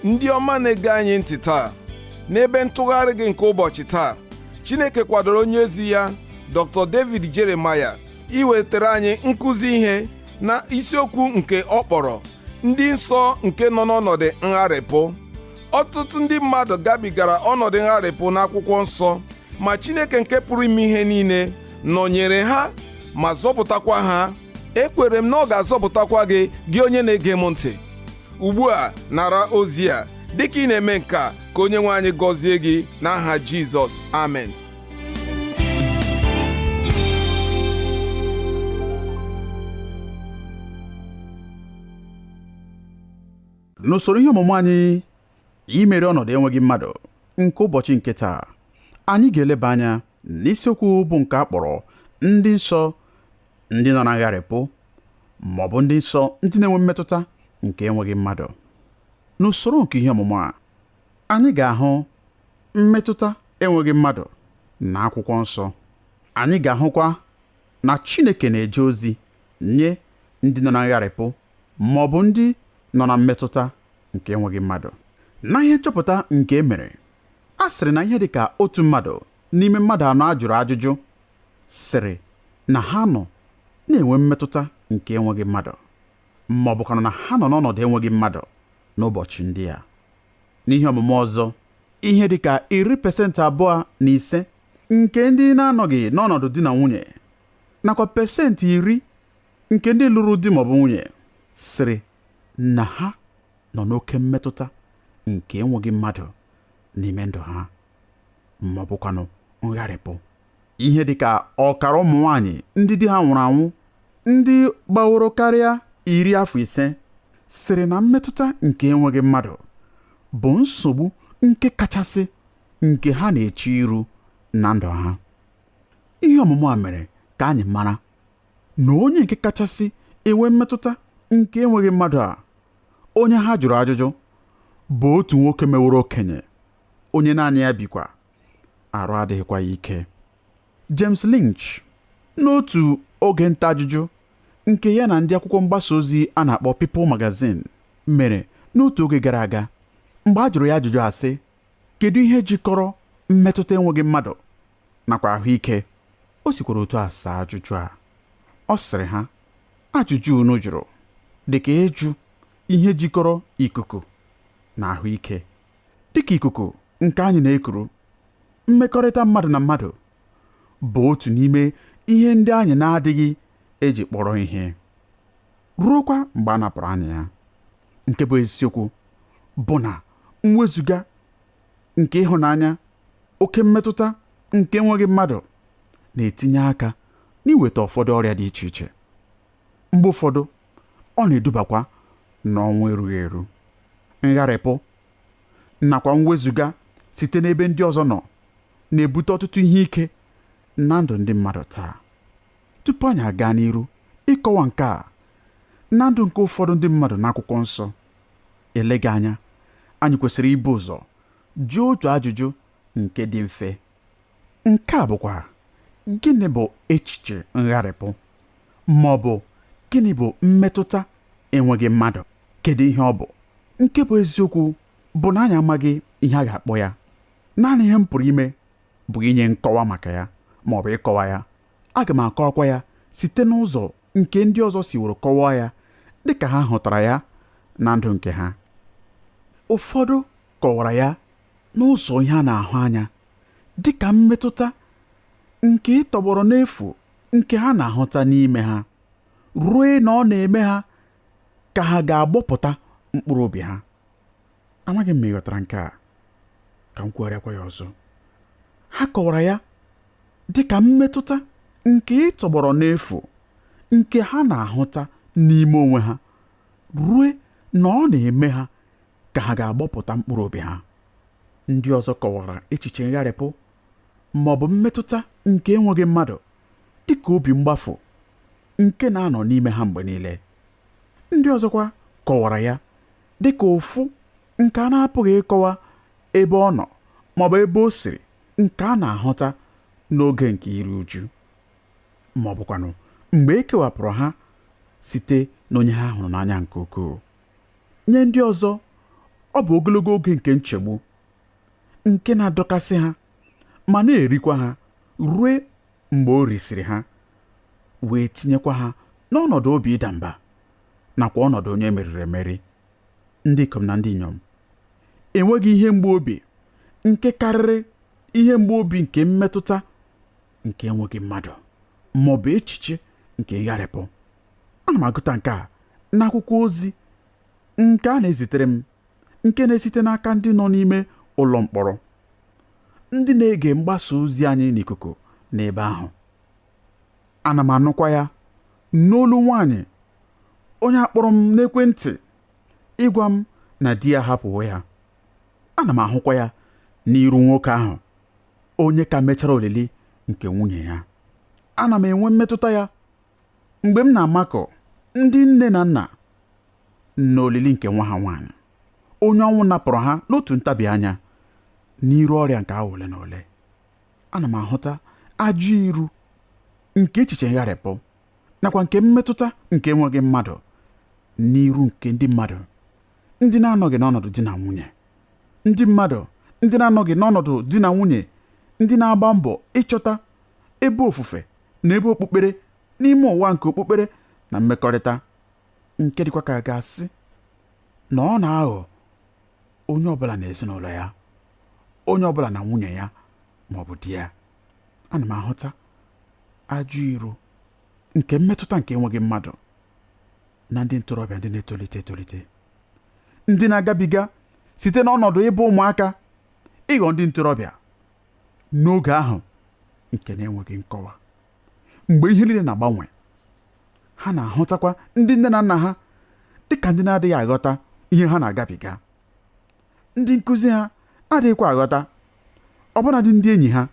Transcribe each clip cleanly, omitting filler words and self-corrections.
Ndị ọma na-ege anyị ntị taa, n'ebe ntụgharị gị nke ụbọchị taa, Chineke kwadoro onye ozi ya Dr. David Jeremiah iwetara anyị nkụzi ihe na isiokwu nke ọ kpọrọ ndị nsọ nke nọ n'ọnọdụ ngharịpụ. Ọtụtụ ndị mmadụ gabigara ọnọdụ ngharịpụ n'akwụkwọ nsọ, ma Chineke nke pụrụ ime ihe niile nọnyere ha ma zọpụtakwa ha. Ekwere m na ọ ga-azọpụtakwa gị, gị onye na-ege m ntị. Ugbu a nara ozi a dịka ị na-eme nke a, ka onye nwe anyị gọzie gị n'aha Jizọs, amen. N'usoro ihe ọmụmụ anyị imeri ọnọdụ enweghị mmadụ nke ụbọchị nke taa, anyị ga-eleba anya n'isiokwu bụ nke a kpọrọ ndị nsọ ndị nọ na ngharịpụ ma ọ bụ ndị nsọ ndị na-enwe mmetụta nke enweghị mmadụ. N'usoro nke ihe ọmụmụ a, anyị ga-ahụ mmetụta enweghị mmadụ na akwụkwọ nsọ. Anyị ga-ahụkwa na Chineke na-eje ozi nye ndị nọ na ngharịpụ ma ọ bụ ndị nọ na mmetụta nke enweghị mmadụ. Na ihe nchọpụta nke e mere, a sịrị na ihe dị ka otu mmadụ n'ime mmadụ anọ a jụrụ ajụjụ sịrị na ha nọ na-enwe mmetụta nke enweghị mmadụ ma ọ bụkwanụ na ha nọ n'ọnọdụ enweghị mmadụ n'ụbọchị ndị a. N'ihe ọmụmụ ọzọ, ihe dị ka 25% nke ndị na-anọghị n'ọnọdụ di na nwunye nakwa 10% nke ndị lụrụ di maọbụ nwunye sịrị na ha nọ n'oke mmetụta nke enweghị mmadụ n'ime ndụ ha ma ọ bụkwanụ ngharịpụ. Ihe dị ka ọkara ụmụ nwaanyị ndị di ha nwụrụ anwụ ndị gbaworo karịa 50 sịrị na mmetụta nke enweghị mmadụ bụ nsogbu nke kachasị nke ha na-eche iru na ndụ ha. Ihe ọmụmụ a mere ka anyị mara na onye nke kachasị enwe mmetụta nke enweghị mmadụ a, onye ha jụrụ ajụjụ, bụ otu nwoke meworo okenye, onye naanị ya bikwa, arụ adịghịkwa ya ike. James Lynch, n'otu oge nta ajụjụ nke ya na ndị akwụkwọ mgbasa ozi a na-akpọ People Magazine mere n'otu oge gara aga, mgbe a jụrụ ya ajụjụ a sị, kedu ihe jikọrọ mmetụta enweghị mmadụ nakwa ahụike? O sikwara otu a saa ajụjụ a. Ọ sịrị ha, ajụjụ unu jụrụ dị ka ịjụ ihe jikọrọ ikuku na ahụike. Dịka ikuku nke anyị na-ekuru, mmekọrịta mmadụ na mmadụ bụ otu n'ime ihe ndị anyị na-adịghị eji kpọrọ ihe, ruokwa mgbe a napụrụ anyị ya. Nke bụ eziokwu bụ na mwezuga nke ịhụnanya, oke mmetụta nke enweghị mmadụ na-etinye aka n'iweta ụfọdụ ọrịa dị iche iche. Mgbe ụfọdụ, ọ na-edubakwa n'ọnwụ erughị eru, ngharịpụ nakwa mwezuga site n'ebe ndị ọzọ nọ na-ebute ọtụtụ ihe ike na ndụ ndị mmadụ taa. Tupu anyị aga n'iru ịkọwa nke a na ndụ nke ụfọdụ ndị mmadụ n'akwụkwọ nsọ, eleghị anya anyị kwesịrị ibu ụzọ jụọ otu ajụjụ nke dị mfe. Nke a bụkwa, gịnị bụ echiche ngharịpụ? Ma ọ bụ gịnị bụ mmetụta enweghị mmadụ? Kedu ihe ọ bụ? Nke bụ eziokwu bụ na anyị amaghị ihe a ga-akpọ ya. Naanị ihe m pụrụ ime bụ inye nkọwa maka ya ma ọ bụ ịkọwa ya. Aga m akọwakwa ya site n'ụzọ nke ndị ọzọ siworo kọwaa ya dịka ha hụtara ya na ndụ nke ha. Ụfọdụ kọwara ya n'ụzọ ihe a na-ahụ anya dịka mmetụta nke ịtọgbọrọ n'efu nke ha na-ahụta n'ime ha, rue na ọ na-eme ha ka ha ga-agbọpụta mkpụrụ obi ha. Amaghị m ma ị ghọtara nke a, ka m kwugharịakwa ya ọzọ. Ha kọwara ya dịka mmetụta nke ịtọgbọrọ n'efu nke ha na-ahụta n'ime onwe ha, rue na ọ na-eme ha ka ha ga-agbọpụta mkpụrụ obi ha. Ndị ọzọ kọwara echiche ngharịpụ ma ọ bụ mmetụta nke enweghị mmadụ dịka obi mgbafu nke na-anọ n'ime ha mgbe niile. Ndị ọzọkwa kọwara ya dịka ụfụ nke a na-apụghị ịkọwa ebe ọ nọ ma ọ bụ ebe o siri nke a na-ahụta n'oge nke iru uju, ma ọ bụkwanụ mgbe e kewapụrụ ha site n'onye ha hụrụ n'anya nke ukwuu. Nye ndị ọzọ, Ọ bụ ogologo oge nke nchegbu nke na-adọkasị ha ma na-erikwa ha rue mgbe o risịrị ha, wee tinyekwa ha n'ọnọdụ obi ịda mba nakwa ọnọdụ onye meriri emeri. Ndị ikom na ndị inyom, enweghị ihe mgbu obi nke karịrị ihe mgbu obi nke mmetụta nke enweghị mmadụ ma ọ bụ echiche nke ngharịpụ. Ana m agụta nke a n'akwụkwọ ozi nke a na-ezitere m nke na-esite n'aka ndị nọ n'ime ụlọ mkpọrọ, ndị na-ege mgbasa ozi anyị n'ikuku n'ebe ahụ. Ana m anụkwa ya n'olu nwaanyị onye akpọrọ m n'ekwentị ịgwa m na di ya hapụwo ya. Ana m ahụkwa ya n'iru nwoke ahụ onye ka mechara olili nke nwunye ya. Ana m enwe mmetụta ya mgbe m na-amakọ ndị nne na nna n'olili nke nwa ha nwaanyị, onye ọnwụ napụrụ ha n'otu ntabi anya n'iru ọrịa nke awa ole na ole. Ana m ahụta ajọ iru nke echiche ngharịpụ nakwa nke mmetụta nke enweghị mmadụ n'iru nke ndị mmadụ ndị na-anọghị n'ọnọdụ di na nwunye, ndị mmadụ ndị na-anọghị n'ọnọdụ di na nwunye, ndị na-agba mbọ ịchọta ebe ofufe na ebe okpukpere n'ime ụwa nke okpukpere na mmekọrịta nke dịkwa ka ga-asị na ọ na-aghọ onye ọbụla na ezinụlọ ya, onye ọbụla na nwunye ya ma ọ bụ di ya. Ana m ahụta ajọ iru nke mmetụta nke enweghị mmadụ na ndị ntorobịa ndị na-etolite etolite, ndị na-agabiga site n'ọnọdụ ịbụ ụmụaka ịghọ ndị ntorobịa n'oge ahụ nke na-enweghị nkọwa, mgbe ihe niile na-agbanwe. Ha na-ahụtakwa ndị nne na nna ha dịka ndị na-adịghị aghọta ihe ha na-agabiga. Ndị nkụzi ha adịghịkwa aghọta, ọbụnadị ndị enyi ha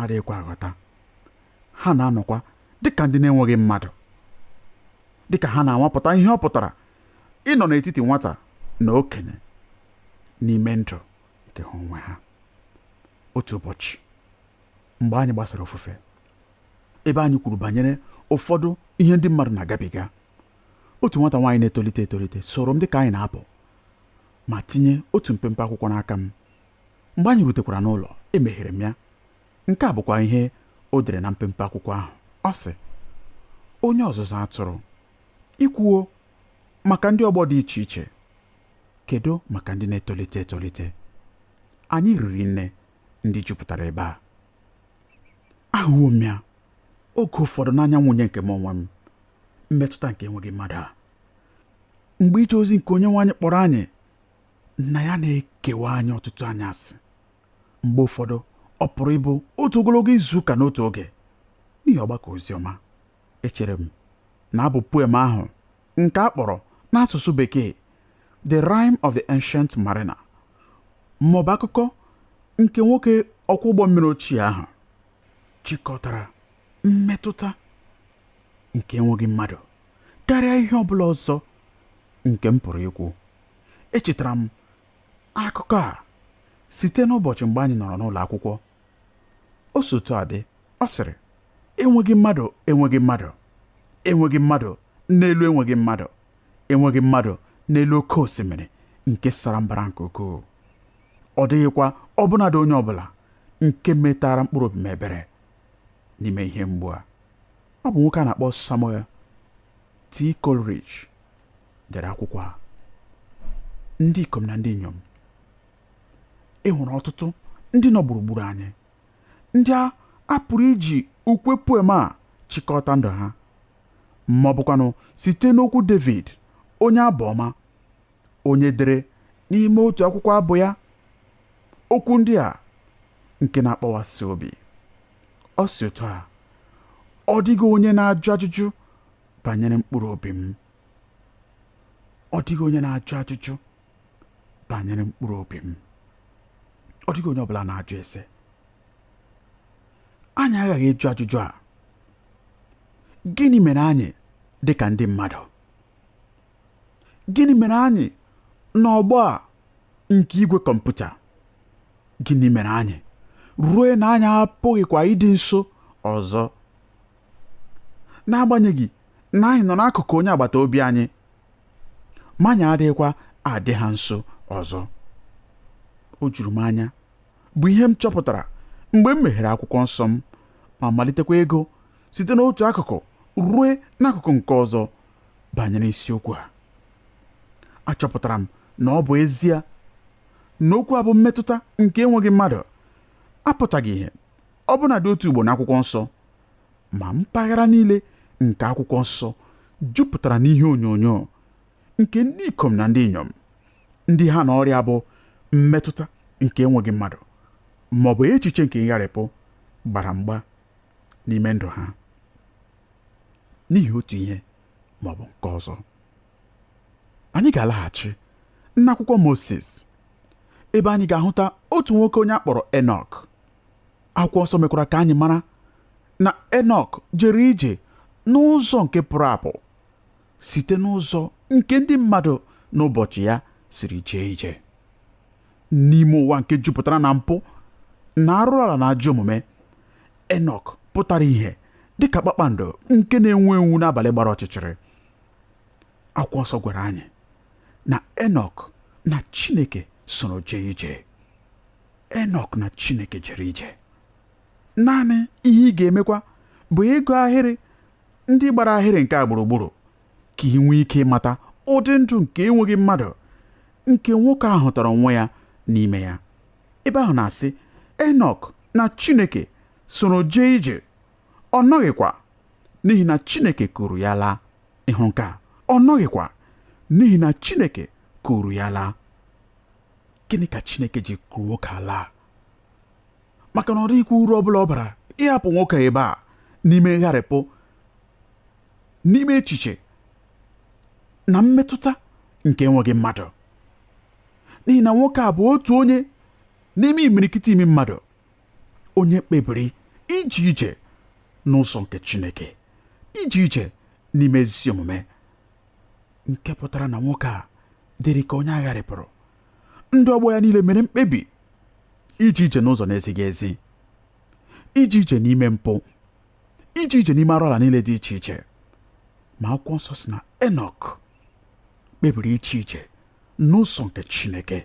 adịghịkwa aghọta. Ha na-anọkwa dịka ndị na-enweghị mmadụ, dịka ha na-anwapụta ihe ọ pụtara ịnọ n'etiti nwata na okenye n'ime ndụ nke ha onwe ha. Otu ụbọchị mgbe anyị gbasara ofufe, ebe anyị kwuru banyere ụfọdụ ihe ndị mmadụ na-agabiga, otu nwata nwaanyị na-etolite etolite soro m dịka anyị na-apụ ma tinye otu mpempe akwụkwọ n'aka m. Mgbe anyị rutekwara n'ụlọ, emeghere m ya. Nke a bụkwa ihe o dere na mpempe akwụkwọ ahụ. Ọ sị, onye ọzụzụ atụrụ, ikwuo maka ndị ọgbọ dị iche iche, kedu maka ndị na-etolite etolite? Anyị riri nne ndị jupụtara ebe a. Ahụwo m ya oge ụfọdụ n'anya nwunye nke m onwe m, mmetụta nke enweghị mmadụ a. Mgbe ije ozi nke onye nwe anyị kpọrọ anyị na ya na-ekewa anyị ọtụtụ anyasị, mgbe ụfọdụ ọ pụrụ ịbụ otu ogologo izu ụka n'otu oge n'ihi ọgbakọ oziọma. Echere m na abụ poem ahụ nke a kpọrọ n'asụsụ bekee The Rime of the Ancient Mariner, maọbụ akụkọ nke nwoke ọkwọ ụgbọ mmiri ochie ahụ, chịkọtara mmetụta nke enweghị mmadụ karịa ihe ọ bụla ọzọ nke m pụrụ ikwu. Echetara m akụkọ a site n'ụbọchị mgbe anyị nọrọ n'ụlọ akwụkwọ. O si otu a dị, ọ sịrị, enweghị mmadụ, enweghị mmadụ, enweghị mmadụ n'elu enweghị mmadụ, enweghị mmadụ n'elu oke osimiri nke sara mbara nke ukwuu. Ọ dịghịkwa ọbụnadị onye ọbụla nke metara mkpụrụ obi m ebere n'ime ihe mgbu a. Ọ bụ nwoke a na-akpọ Samuel T. Coleridge dere akwụkwọ a. Ndị ikom na ndị inyom, e nwere ọtụtụ ndị nọ gburugburu anyị ndị a pụrụ iji ukwe poem a chịkọta ndụ ha, ma ọ bụkwanụ site n'okwu David onye abụ ọma, onye dere n'ime otu akwụkwọ abụ ya okwu ndị a nke na-akpọwasị obi. Ọ si otu a, ọ dịghị onye na-ajụ ajụjụ banyere mkpụrụ obi m. Ọ dịghị onye na-ajụ ajụjụ banyere mkpụrụ obi m. Ọ dịghị onye ọbụla na-ajụ ese. Anyị aghaghị ịjụ ajụjụ a. Gịnị mere anyị dị ka ndị mmadụ? Gịnị mere anyị n'ọgbọ a nke igwe kọmputa? Gịnị mere anyị ruo na anyị apụghịkwa ịdị nso ọzọ, n'agbanyeghị na anyị nọ n'akụkụ onye agbata obi anyị, ma anyị adịghịkwa adị ha nso Ọzọ, o juru m anya bụ ihe m chọpụtara mgbe m meghere akwụkwọ nsọ m ma malitekwa ịgụ site n'otu akụkụ rue n'akụkụ nke ọzọ banyere isiokwu a. Achọpụtara m na ọ bụ ezie na okwu a bụ mmetụta nke enweghị mmadụ apụtaghị ihe ọbụna dị otu ugbo n'akwụkwọ nsọ, ma mpaghara niile nke akwụkwọ nsọ jupụtara n'ihe onyonyo nke ndị ikom na ndị inyom ndị ha na ọrịa bụ mmetụta nke enweghị mmadụ ma ọ bụ echiche nke ngharịpụ gbara mgba n'ime ndụ ha n'ihi otu ihe ma ọ bụ nke ọzọ. Anyị ga-alaghachi n'akwụkwọ Moses ebe anyị ga-ahụta otu nwoke onye a kpọrọ Enọk. Akwụkwọ nsọ mekwara ka anyị mara na Enọk jere ije n'ụzọ nke pụrụ apụ site n'ụzọ nke ndị mmadụ n'ụbọchị ya siri jee ije. N'ime ụwa nke jupụtara na mpụ na arụrụala na ajọ omume, Enọk pụtara ihe dịka kpakpando nke na-enwu enwu n'abalị gbara ọchịchịrị. Akwụkwọ nsọ gwara anyị na Enọk na Chineke soro jee ije. Enọk na Chineke jere ije. Naanị ihe ị ga-emekwa bụ ịgụ ahịrị ndị gbara ahịrị nke a gburugburu ka ị nwee ike ịmata ụdị ndụ nke enweghị mmadụ nke nwoke ahụ hụtara onwe ya n'ime ya. Ebe ahụ na-asị, Enọk na Chineke soro jee ije, ọ nọghịkwa n'ihi na Chineke kuru ya laa. Ịhụ nke a, ọ nọghịkwa n'ihi na Chineke kuru ya laa. Gịnị ka Chineke ji kuru nwoke a laa? Maka na ọ dịghịkwa uru ọbụla ọ bara ịhapụ nwoke ebe a n'ime ngharịpụ, n'ime echiche na mmetụta nke enweghị mmadụ, n'ihi na nwoke a bụ otu onye n'ime imirikiti imi mmadụ onye kpebiri ije ije n'ụzọ nke Chineke, ije ije n'ime ezi omume, nke pụtara na nwoke a dịrị ka onye agharịpụrụ. Ndị ọgbọ ya niile mere mkpebi ije ije n'ụzọ na-ezighị ezi, ije ije n'ime mpụ, ije ije n'ime arụala niile dị iche iche. Ma akwụkwọ nsọ sị na Enọk kpebiri ije ije n'ụzọ nke Chineke,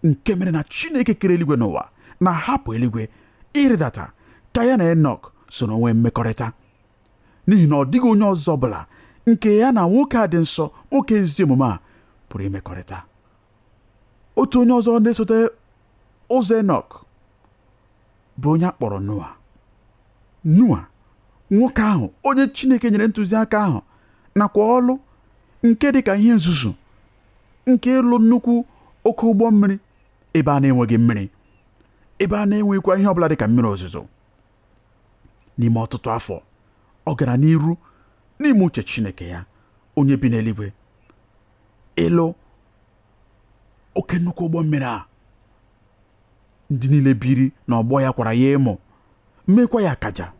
nke mere na Chineke kere eluigwe n'ụwa na-ahapụ eluigwe ịrịdata ka ya na Enọk soro nwee mmekọrịta, n'ihi na ọ dịghị onye ọzọ ọbụla nke ya na nwoke a dị nsọ, nwoke ezi omume a pụrụ imekọrịta. Otu onye ọzọ na-esote ụzọ Enọk bụ onye a kpọrọ Noa. Noa, nwoke ahụ onye Chineke nyere ntụziaka ahụ nakwa ọlụ nke dị ka ihe nzuzu nke ịlụ nnukwu oke ụgbọ mmiri ebe a na-enweghị mmiri, ebe a na-enweghịkwa ihe ọbụla dị ka mmiri ozuzo. N'ime ọtụtụ afọ, ọ gara n'iru n'ime uche Chineke ya onye bi n'eluigwe ịlụ oke nnukwu ụgbọ mmiri a. Ndị niile biri n'ọgbọ ya kwara ya emo, meekwa ya akaja.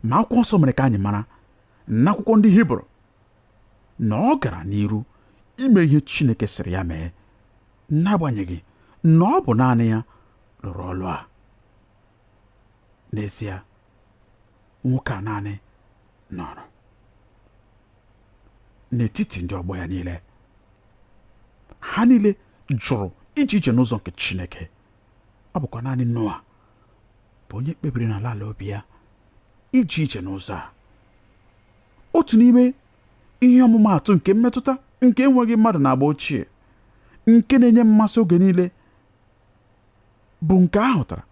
Ma akwụkwọ nsọ mere ka anyị mara n'akwụkwọ ndị Hibru na ọ gara n'iru ime ihe Chineke sịrị ya mee, n'agbanyeghị na ọ bụ naanị ya lụrụ ọlụ a. N'ezie, nwoke a naanị nọrọ n'etiti ndị ọgbọ ya niile. Ha niile jụrụ ije ije n'ụzọ nke Chineke. Ọ bụkwa naanị Noa bụ onye kpebiri n'ala ala obi ya ije ije n'ụzọ a. Otu n'ime ihe ọmụmaatụ nke mmetụta nke enweghị mmadụ n'agba ochie nke na-enye mmasị oge niile bụ nke a hụtara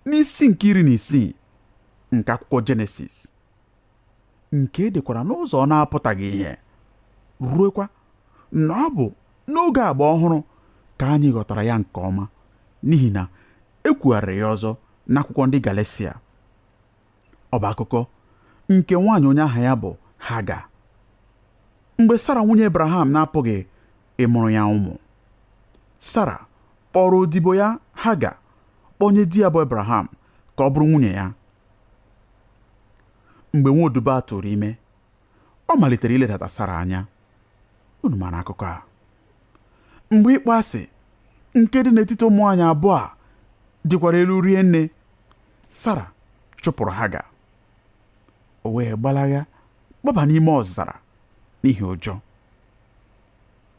n'isi nke 16 nke akwụkwọ Jenesis, nke e dekwara n'ụzọ ọ na-apụtaghị ihe, ruekwa na ọ bụ n'oge agba ọhụrụ ka anyị ghọtara ya nke ọma, n'ihi na e kwugharịrị ya ọzọ n'akwụkwọ ndị Galesia. Ọ bụ akụkọ nke nwaanyị onye aha ya bụ Haga. Mgbe Sara nwunye Abraham na-apụghị ịmụrụ ya ụmụ, Sara kpọrọ odibo ya Haga kpọnye di ya bụ Abraham ka ọ bụrụ nwunye ya. Mgbe nwa odibo a tụrụ ime, ọ malitere iledata Sara anya. Unu maara akụkọ a. Mgbe ịkpọ asị nke dị n'etiti ụmụ nwaanyị abụọ a dịkwara elu rie nne, Sara chụpụrụ Haga. O wee gbalaga gbaba n'ime ọzara n'ihi ụjọ.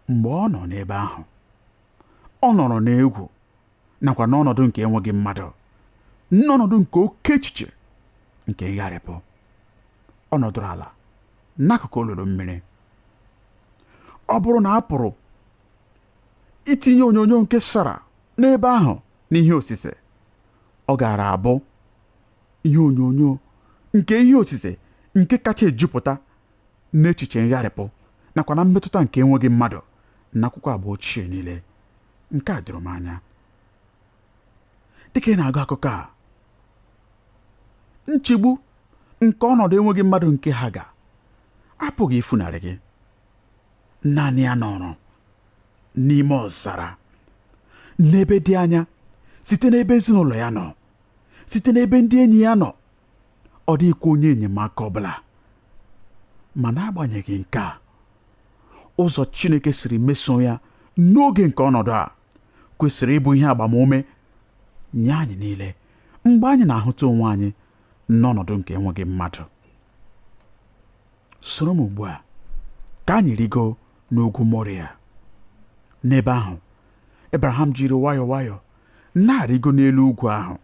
Mgbe ọ nọ n'ebe ahụ, ọ nọrọ n'egwu nakwa n'ọnọdụ nke enweghị mmadụ, n'ọnọdụ nke oke echiche nke ngharịpụ. Ọ nọdụrụ ala n'akụkụ olulu mmiri. Ọ bụrụ na a pụrụ itinye onyonyo nke Sara n'ebe ahụ n'ihe osise, ọ gaara abụ ihe onyonyo nke ihe osise nke kacha ejupụta n'echiche ngharịpụ nakwa na mmetụta nke enweghị mmadụ n'akwụkwọ agba ochie niile. Nke a doro m anya. Dịka ị na-agụ akụkọ a, nchegbu nke ọnọdụ enweghị mmadụ nke Haga apụghị ifunarị gị. Naanị ya nọrọ n'ime ọzara, n'ebe dị anya site n'ebe ezinụlọ ya nọ, site n'ebe ndị enyi ya nọ. Ọ dịghịkwa onye enyemaka ọ bụla. Ma n'agbanyeghị nke a, ụzọ Chineke siri meso ya n'oge nke ọnọdụ a kwesịrị ịbụ ihe agbamume nye anyị niile mgbe anyị na-ahụta onwe anyị n'ọnọdụ nke enweghị mmadụ. Soro m ugbu a ka anyị rigo n'ugwu Moria. N'ebe ahụ, Abraham jiri nwayọọ nwayọọ na-arịgo n'elu ugwu ahụ,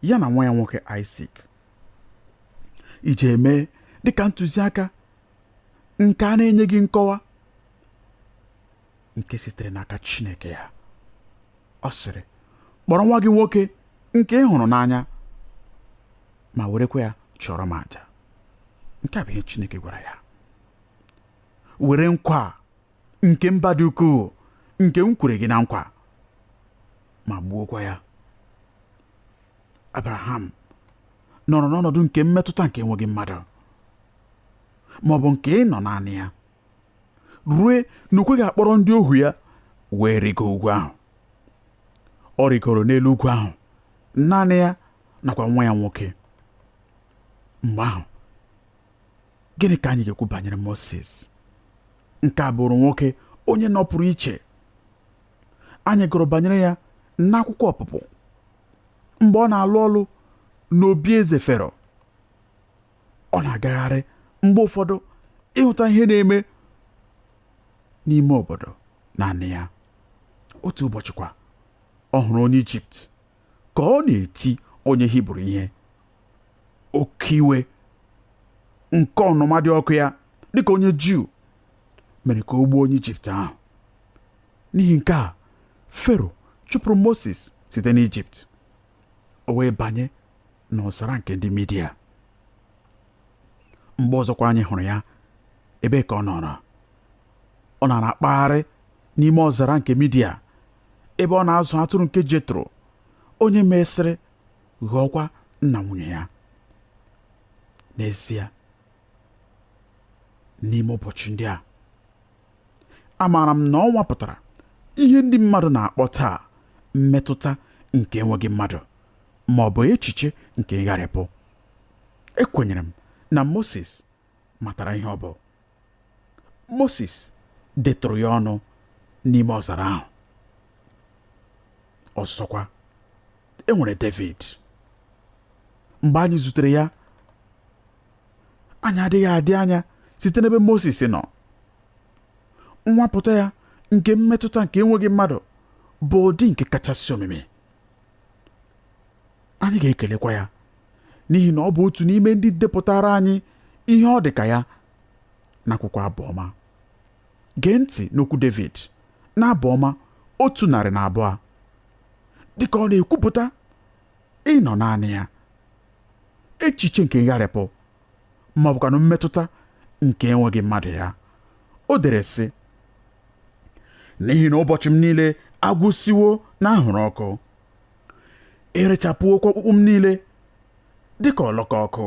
ya na nwa ya nwoke Aịzik, iji eme dịka ntụziaka nke a na-enyeghị nkọwa nke sitere n'aka Chineke ya. Ọ sịrị, kpọrọ nwa gị nwoke nke ị hụrụ n'anya ma werekwa ya chụọrọ m aja. Nke a bụ ihe Chineke gwara ya. Were nkwa a nke mba dị ukwuu nke m kwere gị na nkwa ma gbuokwa ya. Abraham nọrọ n'ọnọdụ nke mmetụta nke enweghị mmadụ ma ọ bụ nke ịnọ naanị ya, rue na o kweghị akpọrọ ndị ohu ya wee rịgo ugwu ahụ. Ọ rịgoro n'elu ugwu ahụ naanị ya nakwa nwa ya nwoke. Mgbe ahụ, gịnị ka anyị ga-ekwu banyere Moses? Nke a bụrụ nwoke onye nọpụrụ iche. Anyị gụrụ banyere ya n'akwụkwọ Ọpụpụ mgbe ọ na-alụ ọlụ n'obi eze Fero. Ọ na-agagharị mgbe ụfọdụ ịhụta ihe na-eme n'ime obodo naanị ya. Otu ụbọchị kwa, ọ hụrụ onye Ijipt ka ọ na-eti onye Hibru ihe. Oke iwe nke ọnụma dị ọkụ ya dịka onye Juu mere ka o gbuo onye Ijipt ahụ. N'ihi nke a, Fero chụpụrụ Moses site n'Ijipt. O wee banye n'ọzara nke ndị Midia. Mgbe ọzọkwa anyị hụrụ ya, ebee ka ọ nọrọ? Ọ nara akpagharị n'ime ọzara nke Midia, ebe ọ na-azụ atụrụ nke Jetro, onye mesịrị ghọọkwa nna nwunye ya. N'ezie, n'ime ụbọchị ndị a, amaara m na ọ nwapụtara ihe ndị mmadụ na-akpọ taa mmetụta nke enweghị mmadụ ma ọ bụ echiche nke ngharịpụ. Ekwenyere m na Moses matara ihe ọ bụ. Moses detụrụ ya ọnụ n'ime ọzara ahụ. Ọzọkwa, e nwere David. Mgbe anyị zutere ya, anyị adịghị adị anya site n'ebe Moses nọ. Nwapụta ya nke mmetụta nke enweghị mmadụ bụ ụdị nke kachasị omimi. Anyị ga-ekelekwa ya n'ihi na ọ bụ otu n'ime ndị depụtara anyị ihe ọ dị ka ya n'akwụkwọ Abụ Ọma. Gee ntị n'okwu David n'Abụ Ọma 102 dịka ọ na-ekwupụta ịnọ naanị ya, echiche nke ngharịpụ ma ọ bụkwanụ mmetụta nke enweghị mmadụ ya. O dere sị, n'ihi na ụbọchị m niile agwụsiwo na ahụrụ ọkụ, erechapụwokwa ọkpụkpụ m niile dịka ọlọkọ ọkụ.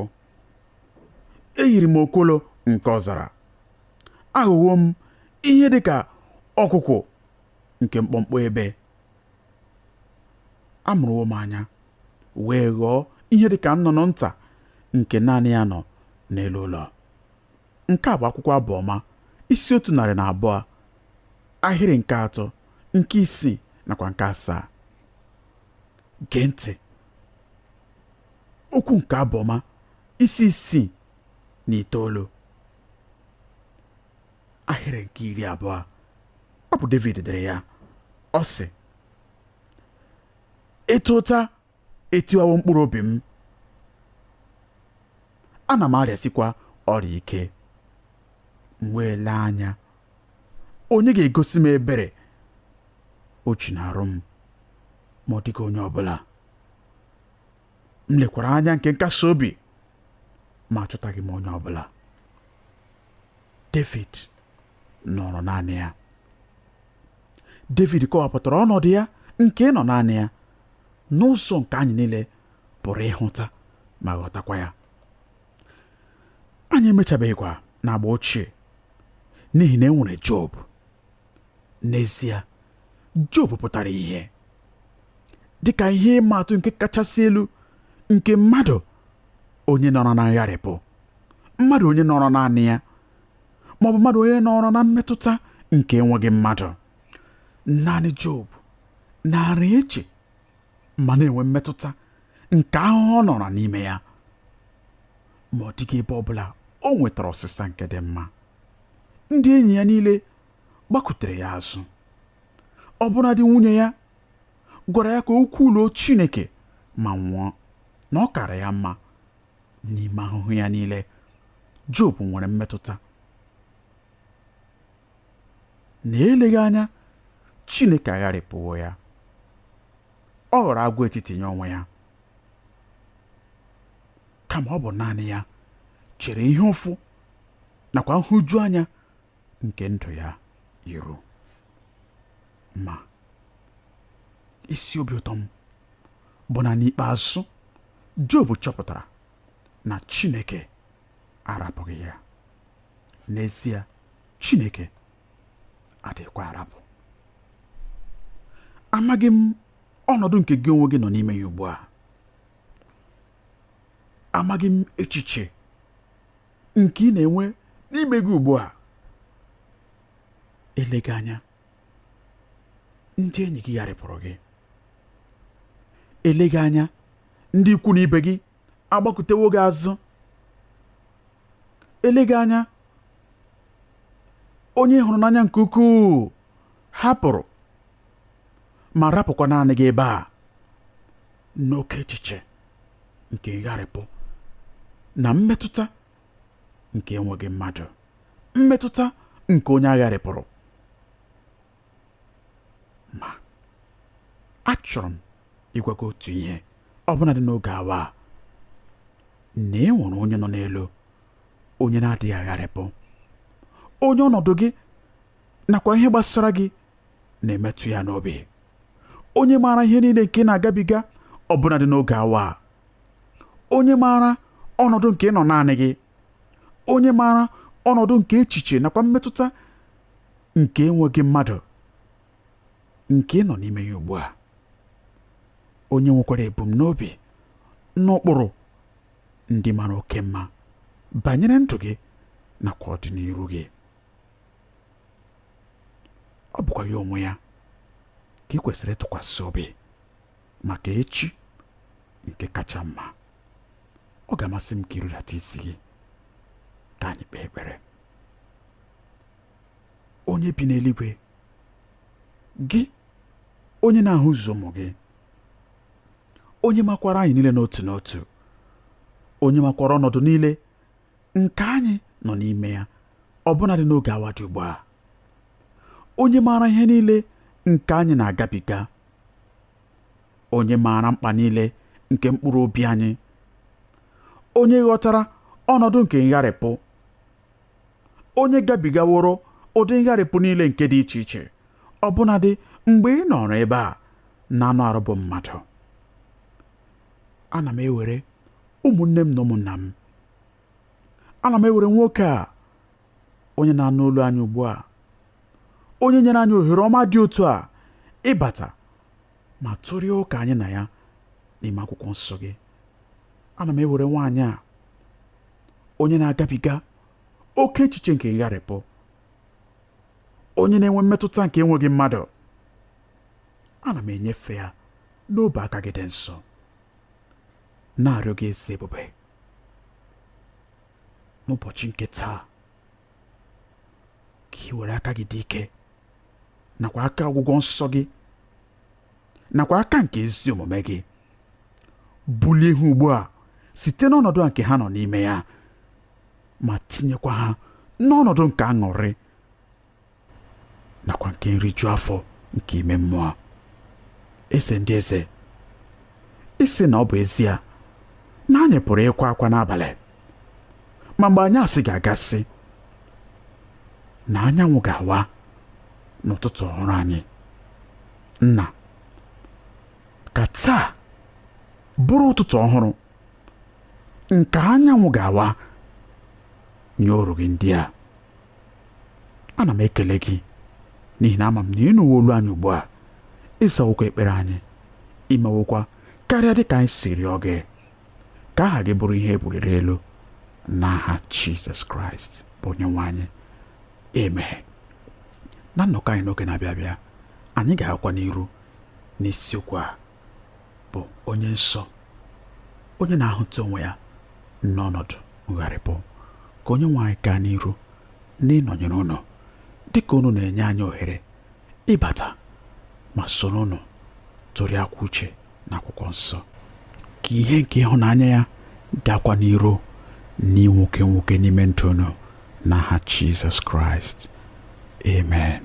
Eyiri m okwolo nke ọzara, aghọwo m ihe dịka ọkwụkwụ nke mkpọmkpọ ebe. Amụrụwo m anya wee ghọọ ihe dịka nnụnụ nta nke naanị ya nọ n'elu ụlọ. Nke a bụ akwụkwọ Abụ Ọma isi 102 ahịrị nke 3, nke 6 nakwa nke 7. Gee ntị okwu nke Abụ Ọma isi 69 ahịrị nke 20. Ọ bụ David dere ya. Ọ sị, ịta ụta etiwawo mkpụrụ obi m, ana m arịasikwa ọrịa ike. M wee lee anya, onye ga-egosi m ebere o ji n'arụ m? Ma ọ dịghị onye ọbụla. M lekwara anya nke nkasi obi, ma achọtaghị m onye ọbụla. David nọrọ naanị ya. David kọwapụtara ọnọdụ ya nke ịnọ naanị ya n'ụzọ nke anyị niile pụrụ ịhụta ma ghọtakwa ya. Anyị emechabeghịkwa n'agba ochie, n'ihi na e nwere Job. N'ezie, Job pụtara ihe dịka ihe ịma atụ nke kachasị elu nke mmadụ onye nọrọ na ngharịpụ, mmadụ onye nọrọ naanị ya, ma ọ bụ mmadụ onye nọrọ na mmetụta nke enweghị mmadụ. Naanị Job naara eche ma na-enwe mmetụta nke ahụhụ ọ nọrọ n'ime ya, ma ọ dịghị ebe ọbụla o nwetara ọsịsa nke dị mma. Ndị enyi ya niile gbakutere ya azụ. Ọbụnadị nwunye ya gwara ya ka o kwuluo Chineke ma nwụọ, na ọ kara ya mma. N'ime ahụhụ ya niile, Job nwere mmetụta na eleghị anya Chineke agharịpụwo ya. Ọ ghọrọ agwọ etiti nye onwe ya, kama ọ bụ naanị ya chere ihe ụfụ nakwa nhụju anya nke ndụ ya iru. Ma isi obi ụtọ m bụ na n'ikpeazụ Job chọpụtara na Chineke arapụghị ya. N'ezie, Chineke adịghịkwa arapụ. Amaghị m ọnọdụ nke gị onwe gị nọ n'ime ya ugbu a. Amaghị m echiche nke ị na-enwe n'ime gị ugbu a. Eleghị anya ndị enyi gị gharịpụrụ gị. Eleghị anya ndị ikwu na ibe gị agbakụtewo gị azụ. Eleghị anya onye ị hụrụ n'anya nke ukwuu hapụrụ ma rapụkwa naanị gị ebe a n'oke echiche nke ngharịpụ na mmetụta nke enweghị mmadụ, mmetụta nke onye agharịpụrụ. Ma achọrọ m ịgwa gị otu ihe ọbụnadị n'oge awa a, na e nwere onye nọ n'elu, onye na-adịghị agharịpụ, onye ọnọdụ gị nakwa ihe gbasara gị na-emetụ ya n'obi, onye maara ihe niile nke na-agabiga ọbụnadị n'oge awa a, onye maara ọnọdụ nke ịnọ naanị gị, onye maara ọnọdụ nke echiche nakwa mmetụta nke enweghị mmadụ nke ị nọ n'ime ya ugbu a, onye nwekwara ebumnobi n'ụkpụrụ ndị mara oke mma banyere ndụ gị nakwa ọdịnihu gị. Ọ bụkwa ya onwe ya ka ị kwesịrị ịtụkwasị obi maka echi nke kacha mma. Ọ ga-amasị m ka ị rudata isi gị ka anyị kpee ekpere. Onye bi n'eluigwe, gị onye na-ahụzu ụmụ gị, onye makwara anyị niile n'otu n'otu, onye makwara ọnọdụ niile nke anyị nọ n'ime ya ọbụnadị n'oge awa dị ugbu a, onye maara ihe niile nke anyị na-agabiga, onye maara mkpa niile nke mkpụrụ obi anyị, onye ghọtara ọnọdụ nke ngharịpụ, onye gabigaworo ụdị ngharịpụ niile nke dị iche iche, ọbụnadị mgbe ị nọrọ ebe a na anụ arụ bụ mmadụ. Ana m ewere ụmụnne m na ụmụnna m, ana m ewere nwoke a onye na-anụ olu anyị ugbu a, onye nyere anyị ohere ọma dị otu a ịbata ma tụrịa ụka anyị na ya n'ime akwụkwọ nsọ gị. Ana m ewere nwaanyị a onye na-agabiga oke echiche nke ngharịpụ, onye na-enwe mmetụta nke enweghị mmadụ, ana m enyefe ya n'obe aka gị dị nsọ, na-arịọ gị ezi ebube n'ụbọchị nke taa ka ị were aka gị dị ike Nakwa aka ọgwụgwọ nsọ gị, nakwa aka nke ezi omume gị, bulie ha ugbu a site n'ọnọdụ a nke ha nọ n'ime ya, ma tinyekwa ha n'ọnọdụ nke aṅụrị nakwa nke nriju afọ nke ime mmụọ. Eze ndị eze, isi na ọ bụ ezie na anyị pụrụ ịkwa akwa n'abalị, ma mgbe anyasị ga-agasị na anyanwụ ga-awa n'ụtụtụ ọhụrụ anyị. Nna, ka taa bụrụ ụtụtụ ọhụrụ nke anyanwụ ga-awa nye oru gị ndị a. Ana m ekele gị n'ihi na ama m na ịnụwo olu anyị ugbu a, ịzawokwa ekpere anyị, imewokwa karịa dịka anyị si rịọ gị. Ka aha gị bụrụ ihe e buliri elu n'aha Jizọs Kraịst bụ onye nwe anyị. Amen. Na nnọkọ anyị n'oge na-abịa abịa, anyị ga-agakwa n'iru n'isiokwu a bụ onye nsọ, onye na-ahụta onwe ya n'ọnọdụ ngharịpụ. Ka onye nwe anyị gaa n'iru n'ịnọnyere unu dịka unu na-enye anyị ohere ịbata ma soro unu tụrịakwa uche na akwụkwọ nsọ. Ka ihe nke ịhụnanya ya gakwa n'iru n'inwuke nwuke n'ime ndụ unu n'aha Jizọs Kraịst. Amen.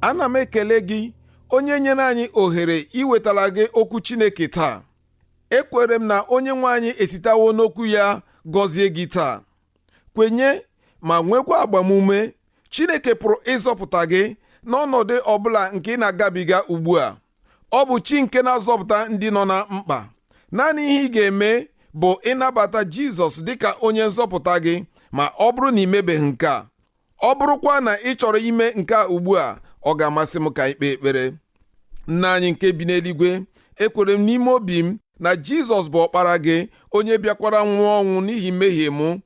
Ana m ekele gị onye nyere anyị ohere iwetara gị okwu Chineke taa. Ekwere m na onye nwe anyị esitewo n'okwu ya gọzie gị taa. Kwenye ma nwekwa agbamume, Chineke pụrụ ịzọpụta gị n'ọnọdụ ọbụla nke ị na-agabiga ugbu a. Ọ bụ chi nke na-azọpụta ndị nọ na mkpa. Naanị ihe ị ga-eme bụ ịnabata Jizọs dịka onye nzọpụta gị ma ọ bụrụ na ị mebeghị nke a. Ọ bụrụkwa na ị chọrọ ime nke a ugbu a, ọ ga-amasị m ka anyị kpee ekpere. Nna anyị nke bi n'eluigwe, ekwere m n'ime obi m na Jizọs bụ ọkpara gị, onye bịakwara nwụọ ọnwụ n'ihi mmehie m.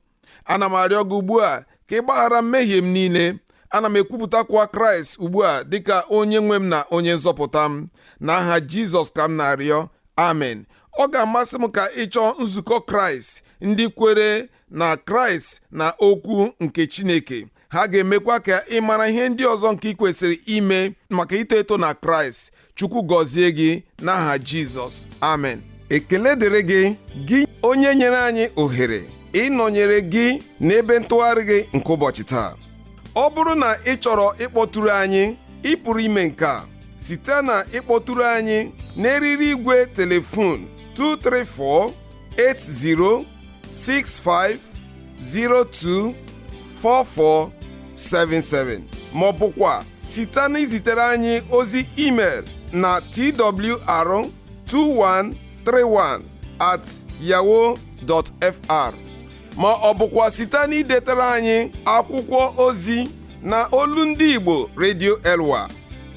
Ana m arịọ gị ugbu a ka ị gbaghara mmehie m niile. Ana m ekwupụtakwa Kraịst ugbu a dịka onye nwe m na onye nzọpụta m. N'aha Jizọs ka m na-arịọ, amen. Ọ ga-amasị m ka ị chọọ nzukọ Kraịst ndị kwere na Kraịst na okwu nke Chineke. Ha ga-emekwa ka ị mara ihe ndị ọzọ nke ị kwesịrị ime maka ito eto na Kraịst. Chukwu gọzie gị n'aha Jizọs, amen. Ekele dịrị gị, gị onye nyere anyị ohere ịnọnyere gị n'ebe ntụgharị gị nke ụbọchị taa. Ọ bụrụ na ị chọrọ ịkpọtụrụ anyị, ị pụrụ ime nke a site na ịkpọtụrụ anyị n'eriri igwe telefon 234 80 65 02 44 77, ma ọ bụkwa site na izitere anyị ozi email na twr2131 at yahoo dot fr, ma ọ bụkwa site na idetere anyị akwụkwọ ozi na Olu Ndị Igbo Radio Elwa,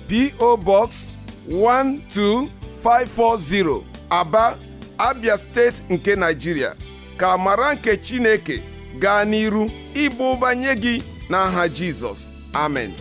P.O. Box 12540, Aba, Abia Steeti nke Nigeria. Ka amara nke Chineke gaa n'iru ịba ụba nye gị n'aha Jizọs. Amen.